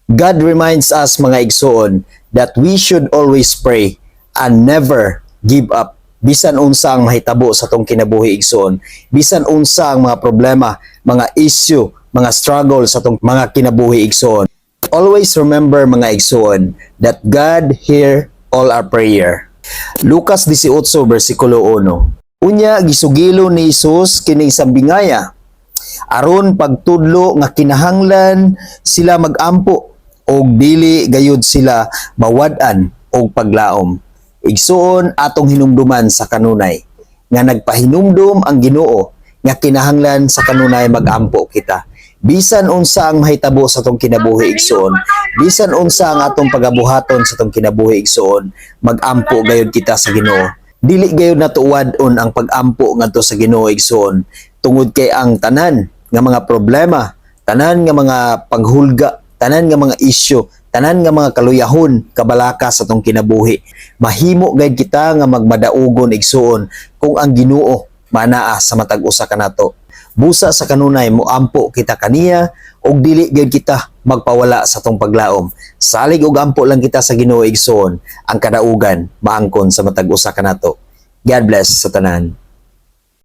God reminds us, mga igsoon, that we should always pray and never give up bisan unsa ang mahitabo sa atong kinabuhi, igsoon, bisan unsa ang mga problema, mga issue, mga struggle sa atong mga kinabuhi, igsoon. Always remember, mga igsoon, that God hear all our prayer. Lucas 18 versikulo 1. Unya gisugilo ni Jesus kining sambingaya aron pagtudlo nga kinahanglan sila magampo og dili gayud sila mawad-an og paglaom. Igsuon, atong hinumduman sa kanunay nga nagpahinumdum ang Ginoo nga kinahanglan sa kanunay magampo kita. Bisan unsa ang mahitabo sa atong kinabuhi, igsuon, bisan unsa ang atong pagabuhaton sa atong kinabuhi, igsuon, magampo gayud kita sa Ginoo. Dili gayud nato wad-on ang pagampo ngadto sa Ginoo, igsuon, tungod kay ang tanan nga mga problema, tanan nga mga paghulga, tanan nga mga isyu, tanan nga mga kaluyahon, kabalaka sa atong kinabuhi, mahimo gayud kita nga magmadaugon, igsuon, kung ang Ginoo manaa sa matag usa kanato. Busa sa kanunay moampo kita kaniya ug dili gyud kita magpawala sa atong paglaom. Salig og ampo lang kita sa Ginoo, igsuon, ang kadaugan maangkon sa matag usa kanato. God bless sa tanan.